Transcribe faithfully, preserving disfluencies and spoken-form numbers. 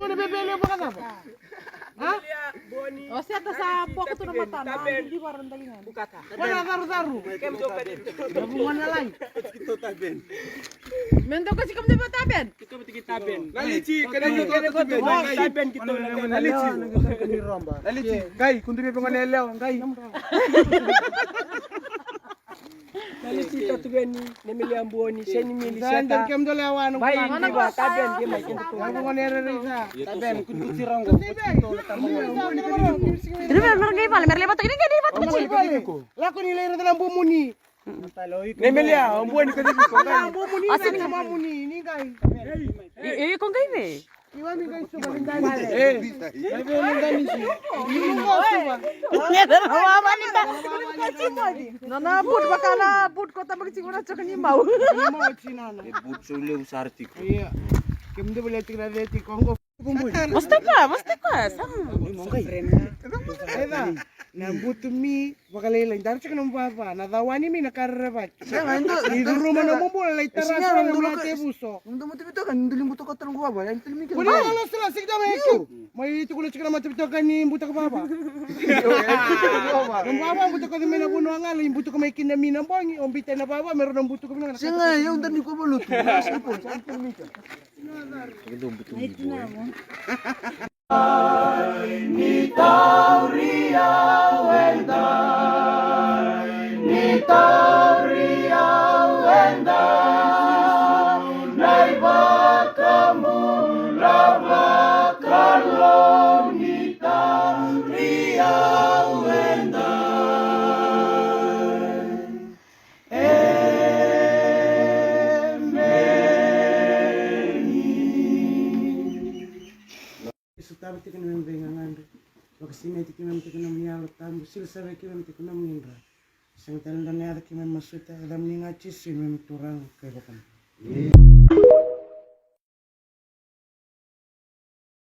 Kona bebe levu vakacava? A? O seta sa boko tu na matana, a didi vara na daligana. Kona carucaru. Na vugona lai. Me dau kasi kam dau taben. Na liti, kena ito taben. Taben kito na liti. Na liti. Qai, kuduri vegone lewa, qai. Na lisi tatu veni, na mili a boni, seni mili seta. Bai diva, taben, diva, kena tu. Taben, kutu tirango. Ina mera qai vale, mera leva toki ni qai ni vata. Lako ni lera na bumuni. Na mili a boni, kena tu. Bumuni, ni qai. E, e, ko qai me. Nona but vaka na but ko tabaki tiko na toka ni mau. E but so levu sara tiko. Ia. Kemudou vale tiko na vei tiko qo. Vositaka, vositaka, sa. Eda, na butu mi vakalailai, daru tiko na vava, na cawani mi na karerevaki. Sega, e dua, e dua, curuma na bubula lai tara sara na mate vuso. Ndu mate vitoka, ndu libu toka tara ngu vava, ya ndu libu kina. Kuni na losila siki dama ekiu. Mai tukuna tiko na mate vitoka ni butaka vava. Na vava butaka mai na vunu agala, i butaka mai kina mi na bogi, o bita na vava, mero na butaka vinaka na. Sega, eu dani ko valutu. Ni tauri au e dai, ni tauri au e dai, na iVakabula vakalou, ni tauri au e dai. Emeni. Sotava tiko na nomu veigagadre. Vakasineti keimami tiko na nomu Yalo Tabu. Sila sara vei keimami tiko na nomu idra. Sega tale dua na yaca keimami masuta, yacamuni ga Jisu, neimami Turaga kei Vakabula.